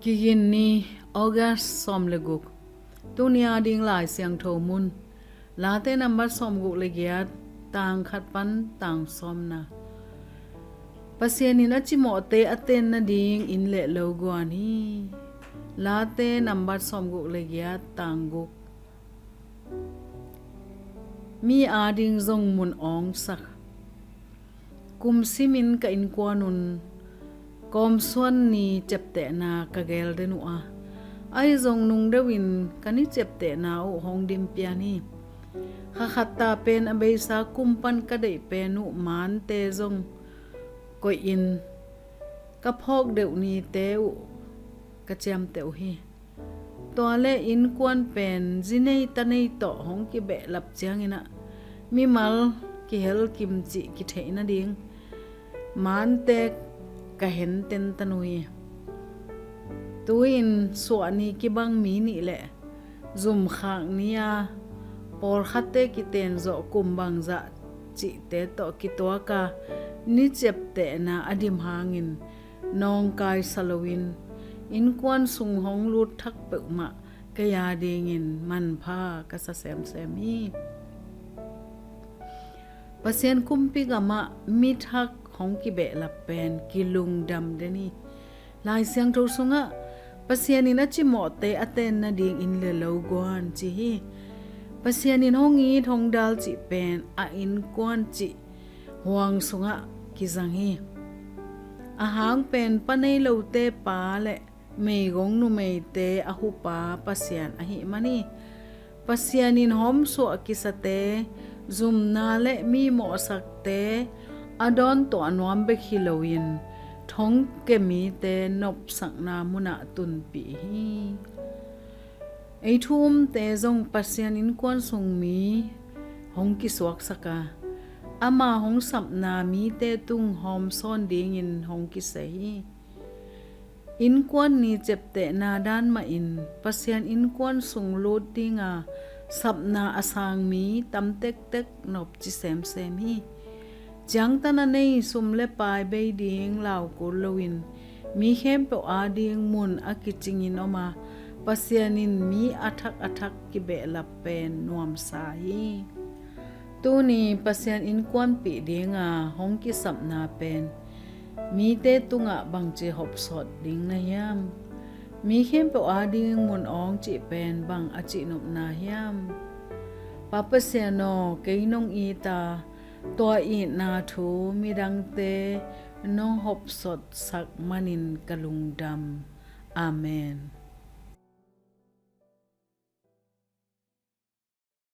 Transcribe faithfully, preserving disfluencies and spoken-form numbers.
Kigin ni, August sawm le guk. Tuni a ding Lai Siangtho mun, Late nambat sawm guk le giat, tang khat pan tang sawmna. Pasian in a cimawhte a ten nading inn le lo guan hi. Late nambat sawm guk le giat, tang guk. Mi ading zong mun awngsak. Kum simin ka innkuan un kawmsuan ni ciaptehna ka geel den uh a, ahi zong nung deuhin ka ni ciaptehna uh hong dim pian hi. Kha khat ta pen a beisa kum pan ka deih pen uh maante zong koihin ka phawk deuh nite uh ka ciamteh uh hi. Tua le innkuan pen zi nei ta nei tawh hong kibehlap ciangin ah mimal kihel kim cih kitheih nading maante ka hen tentan uh hi. Tu-in suahni kibang mi nih le zumkhak ni-a pawlkhatte kitenzawh kum bangzah cihte tawh kituaka ni ciaptehna a dim hangin nawngkaisa loin innkuan sung hong lut thak peuhmah kei adingin manpha ka sa semsem hi. Pasian kumpi gamah mi thak hong kibehlap pen kilungdam den hi. Lai Siangtho sungah Pasian in a cimawhte a ten nading inn le lo guan ci hi. Pasian in hong it hong dal cih pen a innkuan cih huang sungah kizang hi. A hang pen pa nei lote pa le meigong numeite a hupa Pasian ahih man hi. Pasian in hawmsuah kisate, zumna le mi mawhsakte a dawntuah nuam bek hi loin thongkia mite nopsakna munah tunpih hi. Ei thu umte zong Pasian innkuan sung mi hong kisuaksak a, ama hong sapna mite tung hawmsawn dingin hong kisei hi. Innkuan ni ciaptehna dan mahin Pasian innkuan sung lut dinga sapna a sang mi tam tektek nopci semsem hi. Ciangtan a nei sum le pai bei ding lau kul loin mi khempeuh ading mun a kicingin om a, Pasian in mi a thak a thak kibehlap pen nuamsa hi. Tuni Pasian innkuanpih dinga hong kisapna pen mite tungah bangci hopsawt ding na hiam? Mi khempeuh ading mun awng cih pen bang a cihnopna hiam? Pa Pasian aw, kei nong it a, tua itna thu midangte nong hopsawtsak manin ka lungdam. Amen.